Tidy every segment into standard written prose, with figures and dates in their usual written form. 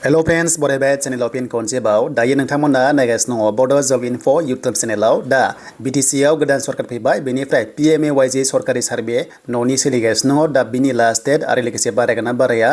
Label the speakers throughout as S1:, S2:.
S1: Hello friends, Bodo channel of Konjebau. Daye nongtangmona nagasino Bodo Job Info YouTube channel da BTC आव गोदान सरकार फैबाय बेनिफ्राय PMAY-G सरकारि सार्भे न'नि सोलिगासिनो दा बिनि लास्ट डेट आरो लोगोसे बारायगोना बाराया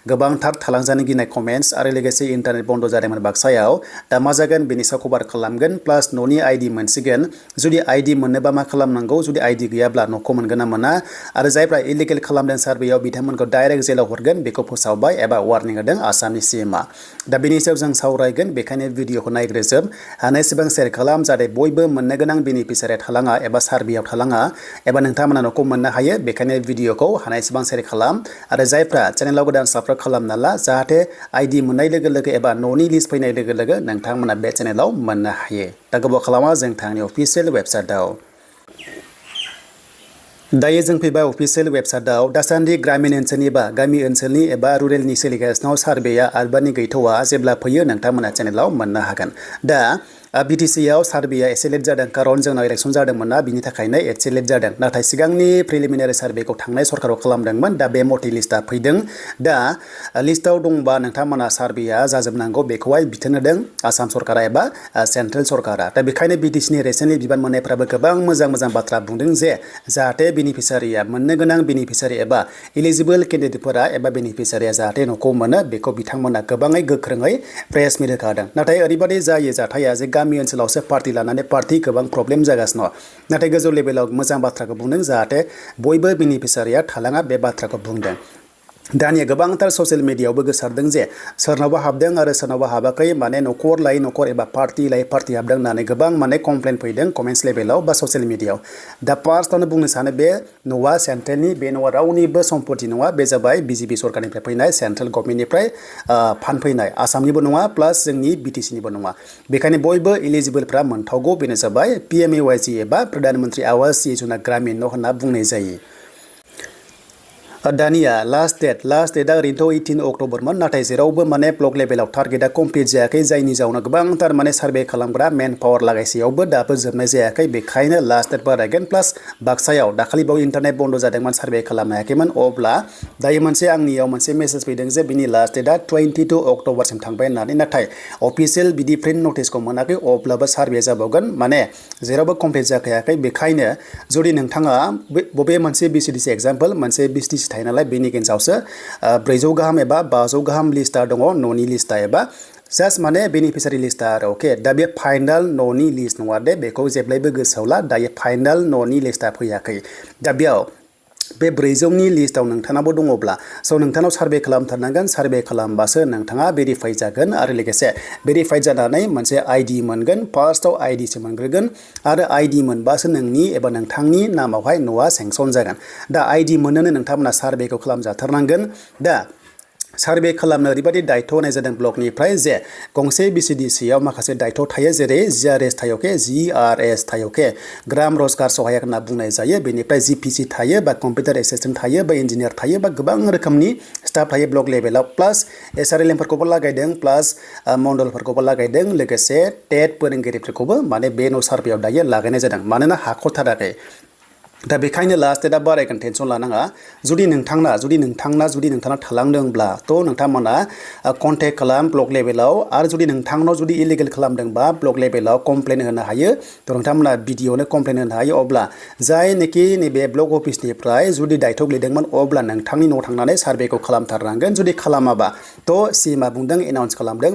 S1: गोबांथार थालांजानो गिनाय कमेन्ट्स आरो लोगोसे इन्टारनेट बन्द जादोंमोन बाक्सायाव दा मा जागोन बेनि सायाव कभार खालामगोन प्लास न'नि आईडी मोनसिगोन जुदि आईडी मोननोबा मा खालामनांगौ जुदि आईडी गैयाब्ला न'खौ मोनगोन ना मोना आरो जायफ्रा इलिगेल खालामदों सार्भेयाव बिथांमोनखौ डाइरेक्ट जेलाव हरगोन बेखौ फोसावबाय एबा वार्निं होदों आसामनि सीएमआ दा बेनि सायाव जों सावरायगोन बेखायनो भिडिअखौ नायग्रोजोब हानायसेबां शेयार खालाम जाहाथे बयबो मोननो गोनां बेनिफिसियारिया थालाङा एबा सार्भेयाव थालाङा एबा नोंथांमोना न'खौ मोननो हायो बेखायनो भिडिअखौ हानायसेबां शेयार खालाम आरो जायफ्रा चेनेलाव गोदान साबस्क्राइब खालामना ला जाहाथे आईडी मोननाय लोगो लोगो एबा न'नि लिस्ट फैनाय लोगो लोगो नोंथांमोना बे चेनेलाव मोननो हायो दा गोबाव खालामा जों थांनि अफिसियेल वेबसाइटआव दायो जों फैबाय अफिसियेल वेबसाइटआव दासान्दि ग्रामीण ओनसोलनि बा गामि ओनसोलनि एबा रुरेलनि सोलिगासिनो सार्भेया आरबानि गैथ'वा जेब्ला फैयो नोंथांमोना चेनेलाव मोननो हागोन दा BTC आव सार्भेया एसे लेट जादों कारण जोंनाव इलेक्शन जादोंमोन ना बिनि थाखायनो एसे लेट जादों नाथाय सिगांनि प्रिलिमिनारि सार्भेखौ थांनाय सरकाराव खालामदोंमोन दा बे मथे लिस्टआ फैदों दा लिस्टआव दंबा नोंथांमोना सार्भेया जाजोबनांगौ बेखौहाय बिथोन होदों आसाम सरकारा एबा सेन्ट्रेल सरकारा दा बेखायनो BTC नि रिसेन्टलि बिबान मोननायफ्राबो गोबां मोजां बाथ्रा बुंदों जे जाहाथे बेनिफिसियारिया मोननो गोनां बेनिफिसियारि एबा इलिजिबल केन्डिडेटफोरा एबा बेनिफिसियारिया जाहाथे न'खौ मोनो बेखौ बिथांमोना गोबाङै गोख्रोङै प्रेस मिट होखादों नाथाय ओरैबायदि जायो जाथाया जे गामि ओनसोलावसो पार्टी लानानै पार्टी गोबां प्रब्लेम जागासिनो नाथाय गोजौ लेभेलाव मोजां बाथ्राखौ बुंदों जाहाथे बयबो बेनिफिसियारिया थालाङा बे बाथ्राखौ बुंदों दानिया गोबांथार ससियेल मिडियायावबो गोसारदों जे सोरनावबा हाबदों आरो सोरनावबा हाबाखै माने न'खर लायै न'खर एबा पार्टी लायै पार्टी हाबदों होननानै गोबां माने कमप्लेन फैदों कमेन्ट्स लेभेलाव बा ससियेल मिडियायाव दा फार्स्टआवनो बुंनो सानो बे न'आ सेन्ट्रेलनि बे न'आ रावनिबो सम्पति नङा बे जाबाय BJP सरकारनिफ्राय फैनाय सेन्ट्रेल गभर्नमेन्टनिफ्राय फान्ड फैनाय आसामनिबो नङा प्लास जोंनि BTC निबो नङा बेखायनो बयबो इलिजिबोलफ्रा मोनथावगौ बेनो जाबाय PMAY-G एबा प्रधान मन्त्रि आवास योजना ग्रामीण न' होनना बुंनाय जायो दानिया लास्ट डेटआ ओरैनोथ' 18 अक्ट'बरमोन नाथाय जेरावबो माने ब्लक लेभेलाव टारगेटआ कमप्लिट जायाखै जायनि जाउनाव गोबांथार माने सार्भे खालामग्रा मेन पावार लागायसेयावबो दाबो जोबनाय जायाखै बेखायनो लास्ट डेट बारायगोन प्लास बाक्सायाव दाखालिबाव इन्टारनेट बन्द जादोंमोन सार्भे खालामनो हायाखैमोन अब्ला दायो आंनियाव मोनसे मेसेज फैदों जे बिनि लास्ट डेटआ 22 अक्ट'बरसिम थांबाय होननानै नाथाय अफिसियेल बिदि प्रिन्ट नटिसखौ मोनाखै अब्लाबो सार्भे जाबावगोन माने जेरावबो कमप्लिट जाखायाखै बेखायनो जुदि नोंथाङा बबे मोनसे BCDC एग्जाम्पल मोनसे BTC थायो नालाय बेनि गेजेरावसो 400 गाहाम एबा 500 गाहाम लिस्टआ दङ न'नि लिस्टआ एबा जास्ट माने बेनिफिसियारि लिस्टआ आरो अके दा बे फाइनाल न'नि लिस्ट नङा दे बेखौ जेब्लायबो गोसोआव ला दायो फाइनाल न'नि लिस्टआ फैयाखै दा बेयाव बे 400नि लिस्टआव नोंथाङाबो दङब्ला स' नोंथांनाव सार्भे खालामथारनांगोन सार्भे खालामबासो नोंथाङा भेरिफाइ जागोन आरो लोगोसे भेरिफाइ जानानै मोनसे आईडी मोनगोन फार्स्टआव आईडीसो मोनग्रोगोन आरो आईडी मोनबासो नोंनि एबा नोंथांनि नामावहाय न'आ सेंसन जागोन दा आईडी मोननोनो नोंथांमोना सार्भेखौ खालामजाथारनांगोन दा सार्भे खालामनो ओरैबायदि दायित्व होनाय जादों ब्लकनिफ्राय जे गंसे BCDC आव माखासे दायित्व थायो जेरै GRS थायो अके GRS थायो अके ग्राम रजगार सहायक होनना बुंनाय जायो बेनिफ्राय GPC थायो बा कम्पिउटार एसिस्टेन्ट थायो बा इन्जिनियार थायो बा गोबां रोखोमनि स्टाफ थायो ब्लक लेभेलाव प्लास SRLM फोरखौबो लागायदों प्लास मण्डलफोरखौबो लागायदों लोगोसे टेट फोरोंगिरिफोरखौबो माने बे न' सार्भेयाव दायो लागायनाय जादों मानोना हाख'थाराखै दा बेखायनो लास्ट डेटआ बारायगोन टेनसन लानाङा जुदि नोंथांना थालांदोंब्ला थ' नोंथांमोना कन्टेक्ट खालाम ब्लक लेभेलाव आरो जुदि नोंथांनाव जुदि इलिगेल खालामदोंबा ब्लक लेभेलाव कमप्लेन होनो हायो थ' नोंथांमोना BDO नो कमप्लेन होनो हायो अब्ला जायनोखि नैबे ब्लक अफिसनिफ्राय जुदि दायित्व गोलैदोंमोन अब्ला नोंथांनि न'आव थांनानै सार्भेखौ खालामथारनांगोन जुदि खालामाबा थ' सीएमआ बुंदों एनाउन्स खालामदों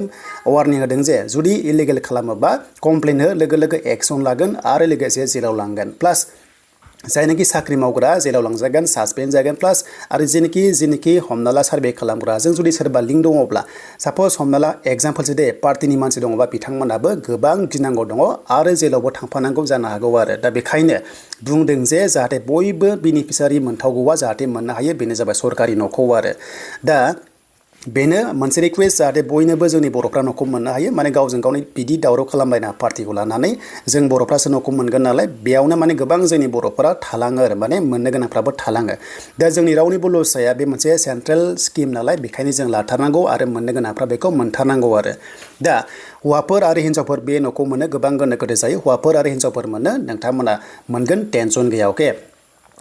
S1: वार्निं होदों जे जुदि इलिगेल खालामोबा कमप्लेन हो लोगो लोगो एक्सन लागोन आरो लोगोसे जेलाव लांगोन प्लास जायनोखि साख्रि मावग्रा जेलाव लांजागोन सासपेन्ड जागोन प्लास आरो जेनोखि हमना ला सार्भे खालामग्राजों जुदि सोरबा लिंक दङब्ला सापज हमना ला एग्जाम्पलसो दे पार्टीनि मानसि दङबा बिथांमोनाबो गोबां गिनांगौ दङ आरो जेलावबो थांफानांगौ जानो हागौ आरो दा बेखायनो बुंदों जे जाहाथे बयबो बेनिफिसियारि मोनथावगौआ जाहाथे मोननो हायो बेनो जाबाय सरकारि न'खौ आरो दा बेनो मोनसे रिक्वेस्ट जाहाथे बयनोबो जोंनि बर'फ्रा न'खौ मोननो हायो माने गावजों गावनि बिदि दावराव खालामलायना पार्टीखौ लानानै जों बर'फ्रासो न'खौ मोनगोन नालाय बेयावनो माने गोबां जोंनि बर'फोरा थालाङो आरो माने मोननो गोनांफ्राबो थालाङो दा जोंनि रावनिबो लस जाया बे मोनसे सेन्ट्रेल स्किम नालाय बेखायनो जों लाथारनांगौ आरो मोननो गोनांफ्रा बेखौ मोनथारनांगौ आरो दा हौवाफोर आरो हिन्जावफोर बे न'खौ मोननो गोबां गोनो गोथो जायो हौवाफोर आरो हिन्जावफोर मोननो नोंथांमोना मोनगोन टेनसन गैया अके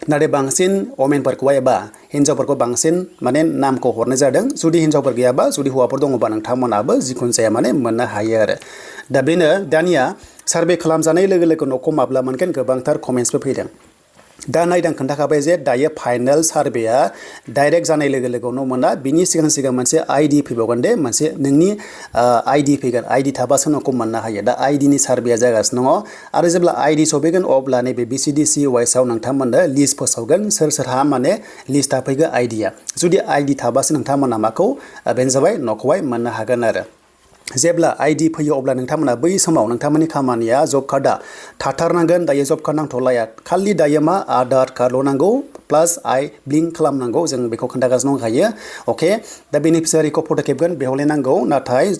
S1: नाथाय बांसिन वमेनफोरखौ एबा हिन्जावफोरखौ बांसिन माने नामखौ हरनाय जादों जुदि हिन्जावफोर गैयाबा जुदि हौवाफोर दङबा नोंथांमोनाबो जिखुनु जाया माने मोननो हायो आरो दा बेनो दानिया सार्भे खालामजानाय लोगो लोगो न'खौ माब्ला मोनगोन गोबांथार कमेन्ट्सबो फैदों दा नायदां खोन्थाखाबाय जे दायो फाइनाल सार्भेया डाइरेक्ट जानाय लोगो लोगोनो मोना बिनि सिगां सिगां मोनसे आइडि फैबावगोन दे मोनसे नोंनि आइडि फैगोन आइडि थाबासो न'खौ मोननो हायो दा आइडिनि सार्भेया जागासिनो दङ आरो जेब्ला आइडि सफैगोन अब्ला नैबे BCDC वाइसआव नोंथांमोननो लिस्ट फोसावगोन सोर सोरहा माने लिस्टआ फैगोन आइडिया जुदि आइडि थाबासो नोंथांमोना माखौ बेनो जाबाय न'खौहाय मोननो हागोन आरो जेब्ला आइडि फैयो अब्ला नोंथांमोना बै समाव नोंथांमोननि खामानिया जब कार्डआ थाथारनांगोन दायो जब कार्ड नांथ'लाया खालि दायो मा आधार कार्डल' नांगौ प्लास ब्लिंक खालामनांगौ जों बेखौ खोन्थागासिनो दंखायो अके दा बेनिफिसियारिखौ फट' खेबगोन बेयावलाय नांगौ नाथाय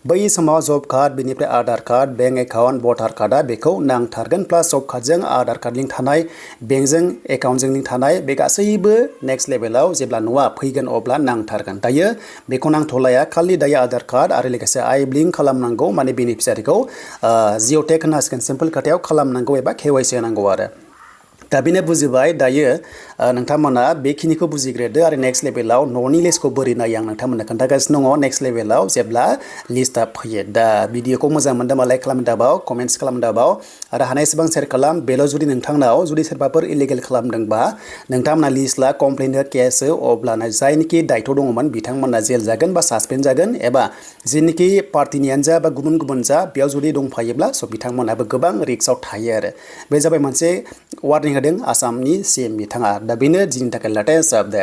S1: बै समाव जब कार्ड बेनिफ्राय आधार कार्ड बेंक एकाउन्ट भटार कार्डआ बेखौ नांथारगोन प्लास जब कार्डजों आधार कार्ड लिंक थानाय बेंकजों एकाउन्टजों लिंक थानाय बे गासैबो नेक्स्ट लेभेलाव जेब्ला न'आ फैगोन अब्ला नांथारगोन दायो बेखौ नांथ'लाया खालि दायो आधार कार्ड आरो लोगोसे ब्लिंक खालामनांगौ माने बेनिफिसियारिखौ जिअ'टेक होनांसिगोन सिम्पोल खोथायाव खालामनांगौ एबा KYC होनांगौ आरो दा बेनो बुजिबाय दायो नोंथांमोना बेखिनिखौ बुजिग्रोदो आरो नेक्स्ट लेभेलाव न'नि लिस्टखौ बोरै नायो आं नोंथांमोननो खोन्थागासिनो दङ नेक्स्ट लेभेलाव जेब्ला लिस्टआ फैयो दा भिडिअखौ मोजां मोनदोंबा लाइक खालामनो दाबाव कमेन्ट्स खालामनो दाबाव आरो हानायसेबां शेयार खालाम बेल' जुदि नोंथांनाव जुदि सोरबाफोर इलिगेल खालामदोंबा नोंथांमोना लिस्टला कमप्लेन हो केस हो अब्लानो जायनिखि दायथ' दङमोन बिथांमोना जेल जागोन बा सासपेन्ड जागोन एबा जेनिखि पार्टिनियानो जा बा गुबुन गुबुन जा बेयाव जुदि दंफायोब्ला स' बिथांमोनाबो गोबां रिक्सआव थायो आरो बे जाबाय मोनसे वार्निं होदों आसामनि CM बिथाङा दा बेनो दिनैनि थाखाय लेटेस्ट आपडेट